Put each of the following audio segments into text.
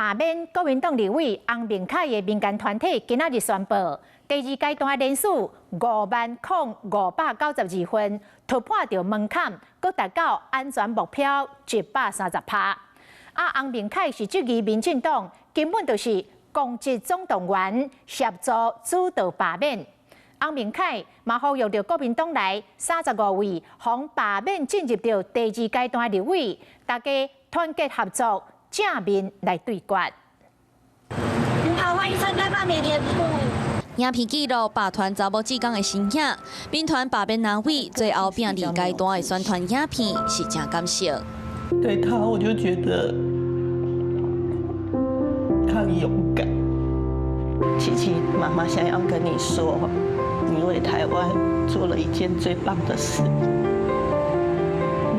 罷免國民黨立委翁明凱的民間團體今仔日宣布，第二階段連署50,000五百九十二份，突破著門檻，閣達到安全目標130趴。啊，翁明凱是質疑民進黨根本就是攻擊總動員，協助主導罷免。翁明凱嘛呼籲著國民黨內35位予罷免進入著第二階段立委，大家團結合作，正面來對決。你好，歡迎參加罷免聯署。影片記錄罷團查某志剛的身影，民團罷免藍委，最後拼二階段的宣傳影片是誠感性。對他，我就覺得他很勇敢。琪琪，媽媽想要跟你說，你為台灣做了一件最棒的事。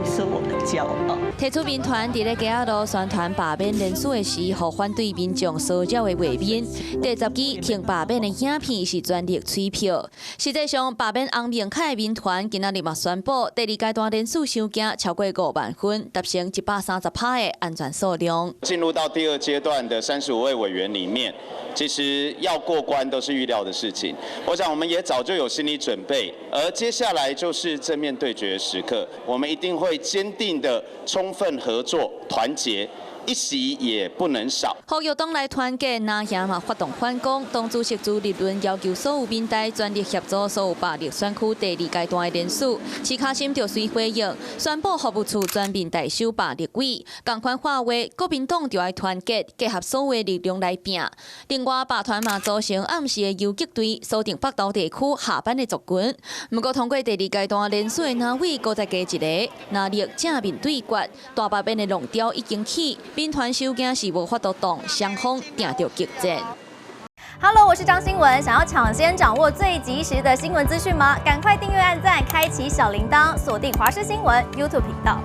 你是我的驕傲。提出民團佇咧街仔路宣傳罷免連署的時，予反對民眾騷擾的畫面。第十支挺罷免的影片是全力催票。實際上，罷免翁明凱的民團今仔日嘛宣布，第二階段連署收驚超過5萬份，達成130趴的安全數量。進入到第二階段的35位委員裡面，其實要過關都是預料的事情。我想我們也早就有心理準備，而接下來就是正面對決的時刻，我們一定會堅定的充分合作、團結，一席也不能少。呼籲黨內團結，藍營嘛發動反攻。黨主席朱立倫要求所有民代全力協助所有百六選區第二階段的連署。徐卡心就隨回應，宣布服務處全面代收百立委。仝款話話，國民黨就愛團結，結合所有的力量來拼。另外，罷團嘛組成暗時的游擊隊，鎖定北投地區下班的族群。毋過通過第二階段連署的藍委，閣再加一个，藍綠正面對決，大罷免的浪潮已經起。民團收驚是無法度動，雙方定著激戰。 Hello，我是張新文。想要搶先掌握最及時的新聞資訊嗎？趕快訂閱、按讚、開啟小鈴鐺，鎖定華視新聞 YouTube 頻道。